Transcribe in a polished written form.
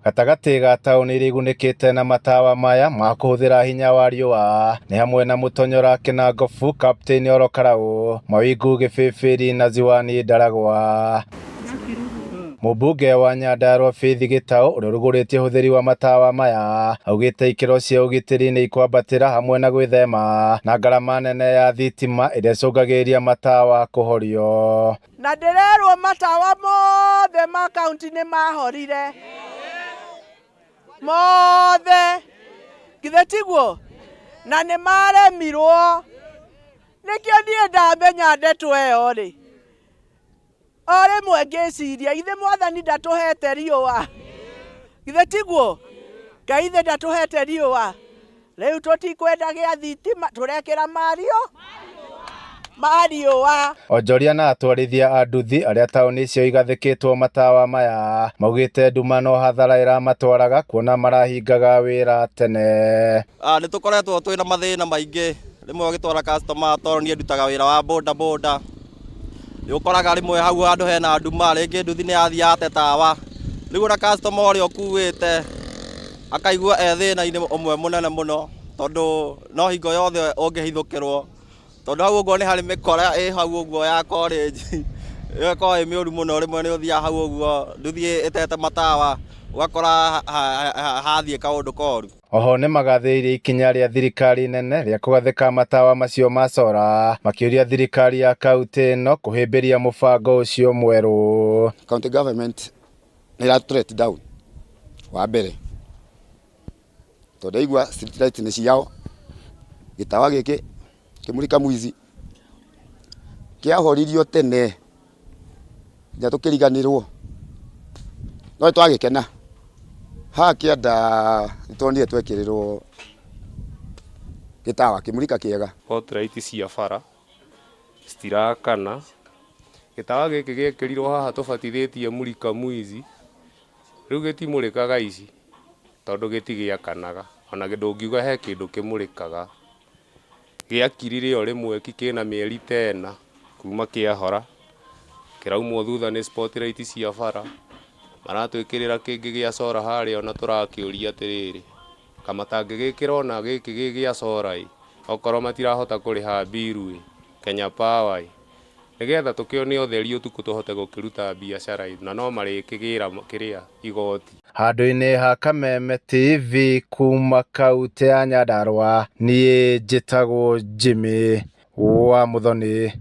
Gatagatĩ ga taũni iria igunĩkĩte na matawa maya ma kũhũthĩra hinya wa riũa nĩ hamwe na Mũtonyora, Kĩnangobu, Captain Oro Karau, Mawingu Gĩbĩbĩri na Ziwani Ndaragwa. Mũmbunge wa Nyandarua Faith Gĩtaũ ũrĩa ũrugũrĩtie ũhũthĩri wa matawa maya augĩte ikĩro cia ũgitĩri nĩ ikwambatĩra hamwe na gwĩthema na ngarama nene ya thitima ĩrĩa ĩcũngagĩrĩria matawa kũhorio. Na ndĩrerwo matawa mothe ma kaunti nĩ mahorire mothe, githĩ tiguo? Na nĩ maremirwo. Nĩkĩo niĩ ndamenya ndeto ĩyo rĩ, o rĩmwe ngĩciria, githĩ mwathani ndatũhete riũa? Githĩ tiguo? Ngai ithe ndatũhete riũa? Rĩu tũtikwenda gĩa thitima, tũrekĩra mario ma riũa. Onjoria na atwarithia a nduthi arĩa taũni icio igathĩkĩtwo matawa maya maugĩte nduma no hathara ĩramatwaraga kuona marahingaga wĩra tene. Nĩ tũkoretwo twĩna mathĩna maingĩ, rĩmwe ũgĩtwara customer tondũ niĩ ndutaga wĩra wa boda boda, nĩ ũkoraga rĩmwe hau handũ hena nduma, rĩngĩ nduthi nĩ yathiĩ yate tawa, rĩu ona customer ũrĩa ũkuĩte akaigua e thĩna-inĩ ũmwe mũnene mũno, tondũ no hingo yothe ũngĩhithũkĩrwo, tondũ hau ũguo nĩ harĩ mĩkora ĩ hau ũguo ya college, ĩyo ĩkoragwo ĩ mĩũru mũno, rĩmwe nĩ ũthiaga hau ũguo nduthi ĩtete matawa, ũgakora hathiĩ kaũndũ koru. Oho nĩmagathĩrĩirie ikinya rĩa thirikari nene rĩa kũgathĩka matawa macio ma cora, makĩũria thirikari ya kaunti ĩno kũhĩmbĩria mũbango ũcio mwerũ. County government nĩ ĩra let down wa mbere, tondũ ndaigua street light nĩ ciao, gĩtawa gĩkĩ kĩmũrika mwizi kĩahoririo tene nginya tũkĩriganĩrwo, no nĩ twagĩkena. Haha kĩanda nĩ tuonire twekĩrĩrwo gĩtawa kĩmũrika kĩega. Spotlight cia bara citirakana, gĩtawa gĩkĩ gĩekĩrirwo haha tũbatithĩtie mũrika mwizi, rĩu gĩtimũrĩkaga ici tondũ gĩtigĩakanaga, ona ndũngiuga he kĩndũ kĩmũrĩkaga. Gĩakirire o rĩmwe ki kĩna mĩeri ta ĩna kuma kĩahora, kĩraumwo thutha nĩ spotlight cia bara, maratwĩkĩrĩra kĩngĩ gĩa solar harĩa ona tũrakĩũria atĩrĩrĩ, ka matangĩgĩkĩra ona gĩkĩ gĩ gĩa solar ĩ, okorwo matirahota kũrĩha bill ĩ, Kenya Power ĩ, nĩgetha tũkĩone ũtheri ũtukũ tũhote gũkĩruta biacara ĩ, na no marĩkĩgĩra kĩrĩa igoti. Handũ-inĩ ha Kameme TV kuma kaunti ya Nyandarua, niĩ njĩtagwo Jimmy wa Muthoni.